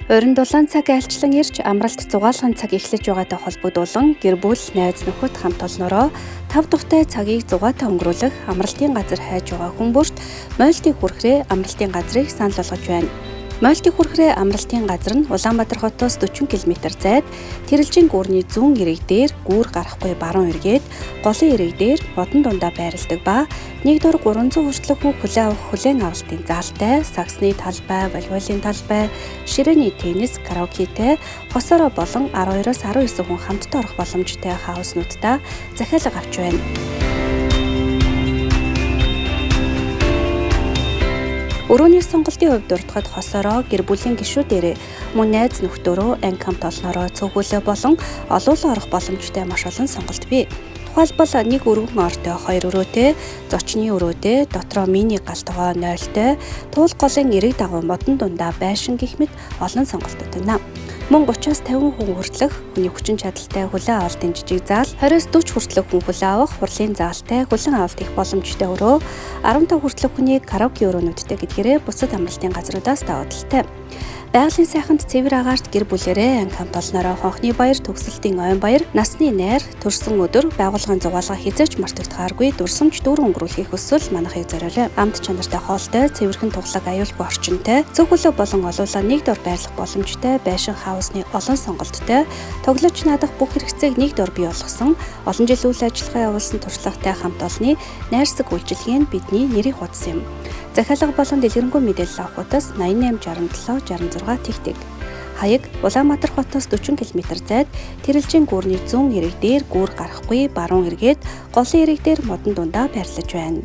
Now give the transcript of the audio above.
Оройн дулаан цаг айлчлан ирж амралт зугаалгын цаг эхлэж байгаатай холбогдуулан гэр бүл, найз нөхөд хамт олноороо 5 дахьтай цагийг зугаатай өнгөрүүлэх амралтын газар хайж байгаа хүн бүрт Мойлтыг хүрэхрээ амралтын газрыг санал болгож байна. Мойлтыг хүрэхрээ амралтын газар нь Улаанбаатар хотоос 40 км зайд Тэрэлжийн гүүрний зүүн эрэг дээр гүүр гарахгүй баруун эргээд голын эрэг дээр модон дундаа байрладаг ба нэг дор 300 хүртэлх хүн хүлээн авах хүлээн авалтын заалтай, сагсны талбай, волейболын талбай, ширээний теннис, караокетэй, хосоороо болон 12-оос 19 хүн хамтдаа орох боломжтой хауснуудаа захиалга авч байна. Өрөөний сонголтын хувьд дурдахад хосоороо гэр бүлийн гишүүдээрээ мөн найз нөхдөөрөө анги хамт олноороо цөөхөлөө болон олуулаа орох боломжтой маш олон сонголт бий. Тухайлбал нэг өргөн ортой, хоёр өрөөтэй, зочны өрөөтэй, дотроо мини гал тогоо 0-той, туул голын эрэг дагуу модон дундаа байшин гэх мэт олон сонголтууд байна. Мөн 30-аас 50 хүн хүртэлх хүний хүчин чадалтай хүлээн авалтын жижиг заал, 20-оос 40 хүртэлх хүн хүлээн авах хурлын заалтай хүлээн авалт хийх боломжтой өрөө, 15 хүртэлх хүний караоке өрөөнүүдтэй гэдгээрээ бусад амралтын газруудаас давуу талтай. Байгалийн сайханд цэвэр агаарт гэр бүлээрээ анги хамт олноороо хонхны баяр, төгсөлтийн ойн баяр, насны найр, төрсөн өдөр, байгууллагын зугаалга хэзээ ч мартагдахааргүй дурсамж дүүрэн өнгөрүүлэхийг хүсвэл манайхыг зориорой. Амт чанартай хоолтой, цэвэрхэн туглаг аюулгүй орчинтой, цөөхөлөө болон олуулаа нэг дор байрлах боломжтой, байшин хаусны олон сонголттой, тоглож наадах бүх хэрэгцээг нэг дор бий болгосон, олон жил үйл ажиллагаа явуулсан туршлагатай хамт олонны найрсаг үйлчилгээ нь бидний нэрийн хуудас юм. Захиалга болон дэлгэрэнгүй мэдээлэл авах утас 88 67 66 тэгтэг. Хаяг Улаанбаатар хотоос 40 км зайд Тэрэлжийн гүүрний зүүн эрэг дээр гүүр гарахгүй баруун эргээд голын эрэг дээр модон дундаа байрлаж байна.